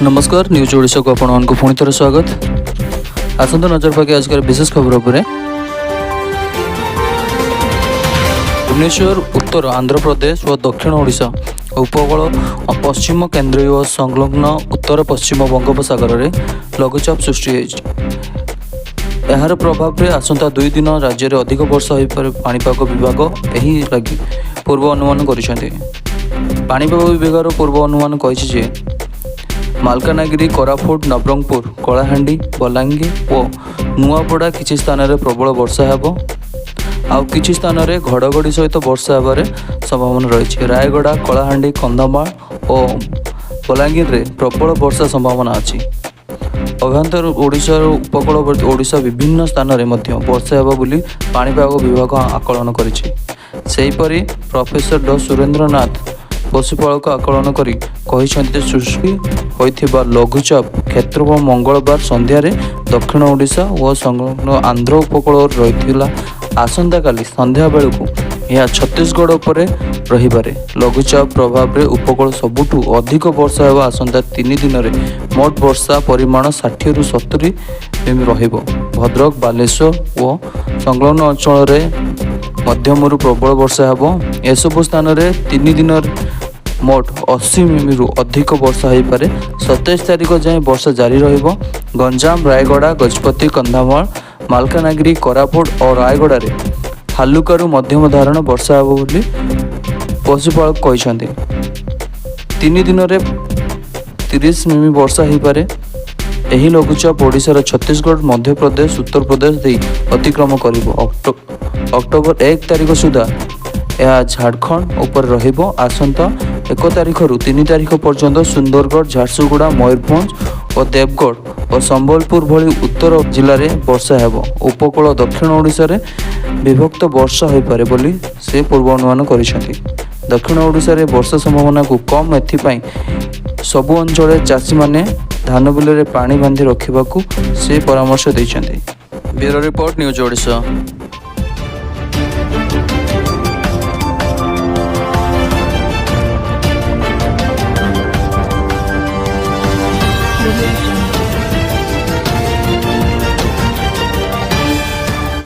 ନମସ୍କାର, ନ୍ୟୁଜ୍ ଓଡ଼ିଶାକୁ ଆପଣମାନଙ୍କୁ ପୁଣି ଥରେ ସ୍ୱାଗତ। ଆସନ୍ତୁ ନଜର ପକାଇ ଆଜିକାର ବିଶେଷ ଖବର ଉପରେ। ଭୁବନେଶ୍ୱର, ଉତ୍ତର ଆନ୍ଧ୍ରପ୍ରଦେଶ ଓ ଦକ୍ଷିଣ ଓଡ଼ିଶା ଉପକୂଳ, ପଶ୍ଚିମ କେନ୍ଦ୍ରୀୟ ଓ ସଂଲଗ୍ନ ଉତ୍ତର ପଶ୍ଚିମ ବଙ୍ଗୋପସାଗରରେ ଲଘୁଚାପ ସୃଷ୍ଟି ହୋଇଛି। ଏହାର ପ୍ରଭାବରେ ଆସନ୍ତା 2 ଦିନ ରାଜ୍ୟରେ ଅଧିକ ବର୍ଷା ହୋଇପାରେ। ପାଣିପାଗ ବିଭାଗ ଏହି ଲାଗି ପୂର୍ବ ଅନୁମାନ କରିଛନ୍ତି। ପାଣିପାଗ ବିଭାଗର ପୂର୍ବ ଅନୁମାନ କହିଛି ଯେ ମାଲକାନଗିରି, କୋରାପୁଟ, ନବରଙ୍ଗପୁର, କଳାହାଣ୍ଡି, ବଲାଙ୍ଗୀର ଓ ନୂଆପଡ଼ା କିଛି ସ୍ଥାନରେ ପ୍ରବଳ ବର୍ଷା ହେବ। ଆଉ କିଛି ସ୍ଥାନରେ ଘଡ଼ଘଡ଼ି ସହିତ ବର୍ଷା ହେବାରେ ସମ୍ଭାବନା ରହିଛି। ରାୟଗଡ଼ା, କଳାହାଣ୍ଡି, କନ୍ଧମାଳ ଓ ବଲାଙ୍ଗୀରରେ ପ୍ରବଳ ବର୍ଷା ସମ୍ଭାବନା ଅଛି। ଅଭ୍ୟନ୍ତର ଓଡ଼ିଶାର ଉପକୂଳବର୍ତ୍ତୀ ଓଡ଼ିଶା ବିଭିନ୍ନ ସ୍ଥାନରେ ମଧ୍ୟ ବର୍ଷା ହେବ ବୋଲି ପାଣିପାଗ ବିଭାଗ ଆକଳନ କରିଛି। ସେହିପରି ପ୍ରଫେସର ଡ ସୁରେନ୍ଦ୍ରନାଥ ପଶୁପାଳକ ଆକଳନ କରି କହିଛନ୍ତି ଯେ ସୃଷ୍ଟି ହୋଇଥିବା ଲଘୁଚାପ କ୍ଷେତ୍ର ମଙ୍ଗଳବାର ସନ୍ଧ୍ୟାରେ ଦକ୍ଷିଣ ଓଡ଼ିଶା ଓ ସଂଲଗ୍ନ ଆନ୍ଧ୍ର ଉପକୂଳରେ ରହିଥିଲା। ଆସନ୍ତାକାଲି ସନ୍ଧ୍ୟା ବେଳକୁ ଏହା ଛତିଶଗଡ଼ ଉପରେ ରହିପାରେ। ଲଘୁଚାପ ପ୍ରଭାବରେ ଉପକୂଳ ସବୁଠୁ ଅଧିକ ବର୍ଷା ହେବ। ଆସନ୍ତା 3 ଦିନରେ ମୋଟ ବର୍ଷା ପରିମାଣ 60ରୁ 70 ମିମି ରହିବ। ଭଦ୍ରକ, ବାଲେଶ୍ୱର ଓ ସଂଲଗ୍ନ ଅଞ୍ଚଳରେ ମଧ୍ୟମରୁ ପ୍ରବଳ ବର୍ଷା ହେବ। ଏସବୁ ସ୍ଥାନରେ 3 ଦିନରେ ମୋଟ 80 ମିମିରୁ ଅଧିକ ବର୍ଷା ହୋଇପାରେ। 27 ତାରିଖ ଯାଏଁ ବର୍ଷା ଜାରି ରହିବ। ଗଞ୍ଜାମ, ରାୟଗଡ଼ା, ଗଜପତି, କନ୍ଧମାଳ, ମାଲକାନଗିରି, କୋରାପୁଟ ଓ ରାୟଗଡ଼ାରେ ହାଲୁକାରୁ ମଧ୍ୟମ ଧରଣ ବର୍ଷା ହେବ ବୋଲି ପଶୁପାଳକ କହିଛନ୍ତି। 3 ଦିନରେ 30 ମିମି ବର୍ଷା ହୋଇପାରେ। ଏହି ଲଘୁଚାପ ଓଡ଼ିଶାର ଛତିଶଗଡ଼, ମଧ୍ୟପ୍ରଦେଶ, ଉତ୍ତରପ୍ରଦେଶ ଦେଇ ଅତିକ୍ରମ କରିବ। ଅକ୍ଟୋବର 1 ତାରିଖ ସୁଦ୍ଧା ଏହା ଝାଡ଼ଖଣ୍ଡ ଉପରେ ରହିବ। ଆସନ୍ତା 1 ତାରିଖରୁ 3 ତାରିଖ ପର୍ଯ୍ୟନ୍ତ ସୁନ୍ଦରଗଡ଼, ଝାରସୁଗୁଡ଼ା, ମୟୂରଭଞ୍ଜ ଓ ଦେବଗଡ଼ ଓ ସମ୍ବଲପୁର ଭଳି ଉତ୍ତର ଜିଲ୍ଲାରେ ବର୍ଷା ହେବ। ଉପକୂଳ ଦକ୍ଷିଣ ଓଡ଼ିଶାରେ ବିଭକ୍ତ ବର୍ଷା ହୋଇପାରେ ବୋଲି ସେ ପୂର୍ବାନୁମାନ କରିଛନ୍ତି। ଦକ୍ଷିଣ ଓଡ଼ିଶାରେ ବର୍ଷା ସମ୍ଭାବନାକୁ କମ୍। ଏଥିପାଇଁ ସବୁ ଅଞ୍ଚଳରେ ଚାଷୀମାନେ ଧାନ ବିଲରେ ପାଣି ବାନ୍ଧି ରଖିବାକୁ ସେ ପରାମର୍ଶ ଦେଇଛନ୍ତି। Bureau report, news Odisha.